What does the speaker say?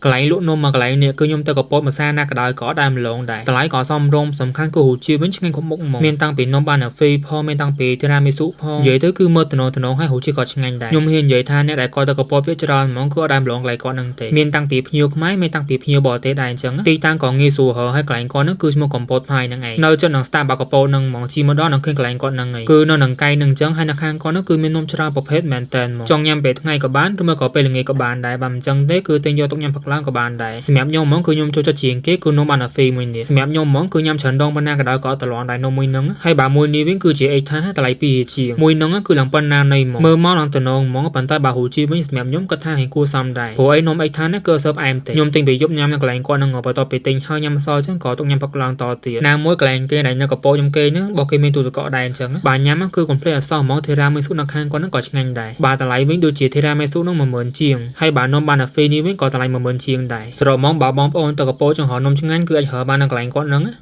កន្លែងលក់នំមកកន្លែងនេះគឺខ្ញុំទៅកពតម្សាណាក៏ដោយក៏អត់ដែលម្លងដែរតម្លៃក៏សមរម្យសំខាន់គឺរសជាតិវិញឆ្ងាញ់គ្រប់មុខហ្មងមានតាំងពីនំបាណូហ្វីផងមានតាំងពីធីរ៉ាមីស៊ុផងនិយាយទៅគឺមើលតំណតំណងហើយរសជាតិក៏ឆ្ងាញ់ដែរខ្ញុំហ៊ាននិយាយថាអ្នកដែលគាត់ទៅកពតវាច្រើនហ្មងគឺអត់ដែលម្លងកន្លែងគាត់ហ្នឹងទេមានតាំងពីភ្ញៀវខ្មែរមានតាំងពីភ្ញៀវបរទេសដែរអញ្ចឹងទីតាំងក៏ងាយស្រួលហើយកន្លែងគាត់ហ្នឹងគឺឈ្មោះកំពតផាយហ្នឹងឯងនៅជិតនឹង Starbucks កពតហ្នឹងហ្មងជិះមកដល់នឹងឃើញកន្លែងគាត់ហ្នឹងឯងគឺនៅនឹងកែងហ្នឹងអញ្ចឹងហើយនៅខាងគាត់ហ្នឹងគឺមាននំច្រើនប្រភេទមែនតើហ្មងចង់ញ៉ាំពេលថ្ងៃក៏បានឬមកក៏ពេលល្ងាចក៏បានដែរបើមិនអញ្ចឹងទេគឺទិញយកទុកញ៉ាំផឹកឡើងក៏បានដែរសម្រាប់ខ្ញុំហ្មងគឺខ្ញុំចូលចិត្តជាងគេគឺនំបាណូហ្វីមួយនេះសម្រាប់ខ្ញុំហ្មងគឺញ៉ាំច្រើនដងប៉ុណ្ណាក៏ដោយក៏អត់ទ្លាន់ដែរនំមួយហ្នឹងហើយបើមួយនេះវិញគឺជាអេថាតម្លៃ2ជាងមួយហ្នឹងគឺឡើងប៉ុណ្ណានៃហ្មងមើលមកឡើងតំណងហ្មងប៉ុន្តែបើរសជាតិវិញសម្រាប់ខ្ញុំគាត់ថាហែងគួរសមដែរព្រោះអីនំអេថានេះគឺអត់សូវផ្អែមទេខ្ញុំទិញពេលយប់ញ៉ាំនៅកន្លែងគាត់ហ្នឹងបន្ទាប់ពីទិញហើយញ៉ាំសល់អញ្ចឹងក៏ទុកញ៉ាំផឹកឡើងតទៀតណាមួយកន្លែងគេដែលនៅកពតខ្ញុំគេហ្នឹងបើគេមានទូទឹកកកដែរអញ្ចឹងបើញ៉ាំគឺកុំភ្លេចអសោះហ្មងធីរ៉ាមីស៊ុនៅខាងគាត់ហ្នឹងក៏ឆ្ងាញ់ដែរបើតម្លៃវិញដូចជាធីរ៉ាមីស៊ុហ្នឹង10000ជាងហើយបើនំបាណូហ្វីនេះវិញក៏តម្លៃ10000ជាងដែរសរុបហ្មងបើបងប្អូនទៅកពតចង់រកនំឆ្ងាញ់គឺអាចរកបាននៅកន្លែងគាត់ហ្នឹង។